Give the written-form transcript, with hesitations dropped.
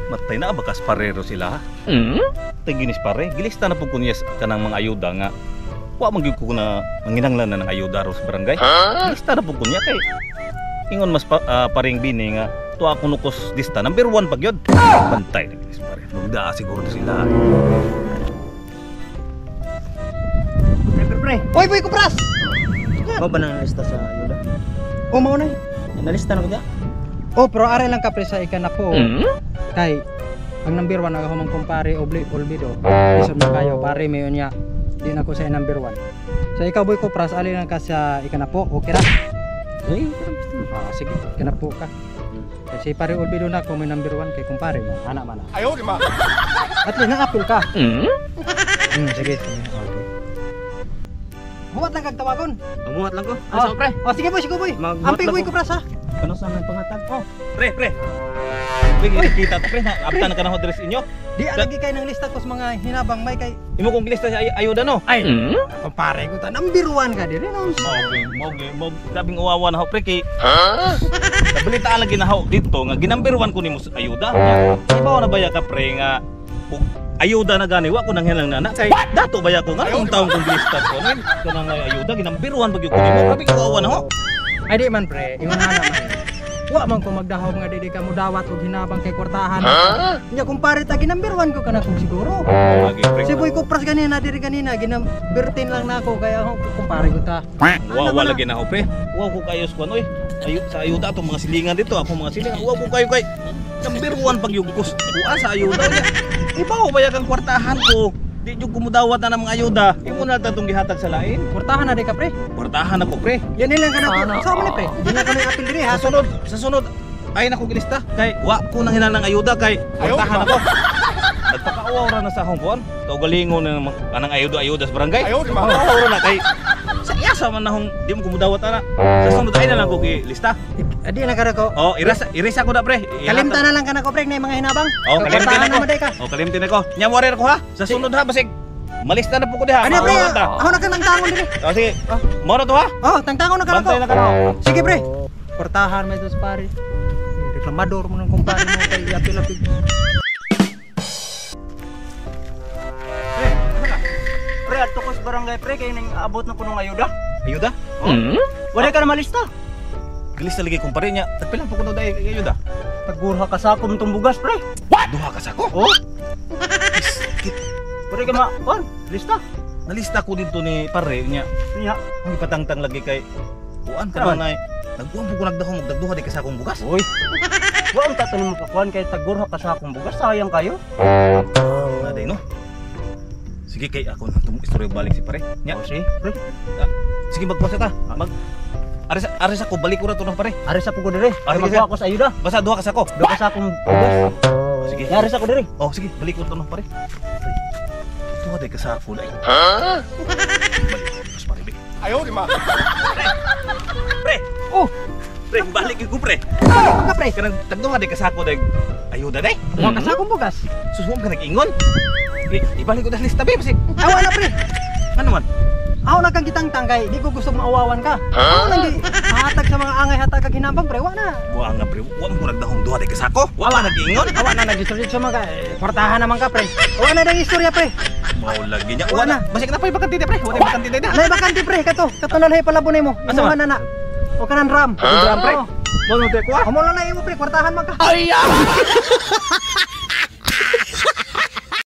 Matay na bakas parero sila ha. Taginis pare, gilista na po kunyas kanang mga ayuda nga. Wa man gyud ko na manginanglan na ng ayuda ro sa barangay. Gilista na po kunya kay ingon mas paring bini nga tuwa ko nukos lista number 1 pag yun. Bantay na ginis pare. Magdaa siguro sila. Pre, pre. Oy, boy, kupras! Mao ba nang lista sa ayuda? O, mao na. Nalista na ko da? Oh, pero are lang ka pre sa ikanapo. Kay ang number 1 ang humang kumpare Olvido. Isod na kayo pare mayon niya. Di na ko sa number 1. So ikaw boy kupras ali lang ka sa ikanapo, okay ra? Ay, Ah, sige, ikanapo ka. Kasi pare Olvido na ko may number 1 kay kumpare mo. Ana man. Ayaw, di ba? At least na-appeal ka. Sige, sige. Okay. Huwat lang kag tawagon. Mamuhat lang ko. Oh. Asa pre? Oh, sige boy, sige boy. Magbuhat Amping lang boy ko. kupras ha. Ano sa aming pangatag? Oh, pre, pre. Pre, kita ta pre na abtan na ka na ho diri sa inyo. Di alagi kay nang lista ko sa mga hinabang may kay Imo kong gilista sa ayuda no. Ay, kumpare ko ta number 1 ka diri no. Mao mao grabing uwawa na ho pre kay. Nabalitaan lagi na ho dito nga ginumber 1 ko nimo sa ayuda. Ibaw na baya ka pre nga ug ayuda na gani wa ko nang hilang nana kay dato baya ko nga kung taong kong gilista ko nin kanang ayuda ginumber 1 pag ko nimo grabing uwawa na ho. Ay di man pre, ingon na naman. Wa man ko magdahom nga dili ka mo dawat og hinabang kay kwartahan. Nya kumpare ta ginumber 1 ko kana kung siguro. Lagi pre. Si boy ko pras ganina diri ganina ginumber 10 lang nako kaya ako kumpare ko ta. Wawa lagi na ho pre. Wow ko kayo sa kuan oy. Ayu sa ayuda atong mga silingan dito ako mga silingan. Wow ko kayo kay number 1 pag yugkos. Kuan sa ayuda niya. Ibaw baya kang kwartahan ko. Di jud kumudawat na ng mga ayuda. Imo na ta tong gihatag sa lain. Kwartahan na di ka pre. Kwartahan ako pre. Yan lang kana ko. Sa man ni pre. Di na ko ni apil diri ha. Sa sunod ay nako gilista kay wa ko nang hinanang ayuda kay kwartahan ako. Nagpakauwaw ra na sa akong kuan. Kaugalingon na kanang ayuda-ayuda sa barangay. Ayaw, di ba? Nagpakauwaw ra na kay sa iyasa man na hong di mo kumudawat ana. Sa sunod ay na lang ko gilista. Adi na kada ko. Oh, irasa ko na pre. Kalimta na lang kana ko pre na mga hinabang. Oh, kalimtan Kwartahan ako. na man di ka. Oh, kalimtan ako. Nya mo ko ha. Sa sunod ha basig malista na po ko diha. Ano pre? Mawala ta. Ako na ka tangtangon diri. Oh, sige. Mo na to ha. Oh, tangtangon na kana ko. Bantay na ka. Sige pre. Kwartahan may tos pare. Reklamador mo ng kumpare mo kay apil-apil. Pre, adto ko sa barangay pre kay ning abot na kuno ng ayuda. Ayuda? Wala ka na malista. Gilista lagi kumpare niya. Tagpilang po kuno dai ayuda. Tagurha ka sa akong tong bugas pre. What? Duha ka sako. Oh. Pre ka ma, kuan, lista. Nalista ko dito ni pare niya. Niya. Ang ipatangtang lagi kay kuan ka Ano? na nagkuan po ko nagdahom magdagduha di ka sa akong bugas. Uy. Wa ang tatanong mo pa kuan kay tagurha ka sa akong bugas, sayang kayo. Na day no. Sige kay ako na tumong istorya balik si pare. Nya. Oh, si, pre. Sige magpasa ta. Mag Aris aris ako balik ko ra to na pare. Ari sa ko dire. Ah, sige, Magkuha ko sa ayuda. Basta duha ka sako. Duha ka sa akong bugas. Oh, sige. Ari sa ko dire. Oh, sige, balik ko to na pare. Duha day ka sako dai. Ha? Balik ko pare. Bik. Ayaw, di ba? Pre. Oh, Pre, balik ko pre. ano ka pre? Kanang tagduha day ka sako day. Ayuda day. Wa ka sa akong bugas. Susuwag ka nag-ingon. Ibalik ko na lista be basig. Awa na pre. Ano man? Ako na kang gitangtang kay di ko gusto maawawan ka. Ako lang gi hatag sa mga angay hatag kag hinabang pre, wa na. Wa nga pre, wa mo nagdahom duha day ka sako. Wa ka nag-ingon. Awa na nag-istorya sa mga kwartahan naman ka pre. Wa na dang istorya pre. Mao lagi niya. Wa Wa na. na. Basig na pa bakante pre. Wa na bakante na. Nay bakante pre kato. Kato na lahi palabon nimo. Asa man? Imuha na na. O kanan ram. Ram pre. Oo. Mo no te ko. Amo lang na imo pre, kwartahan man ka. Ay!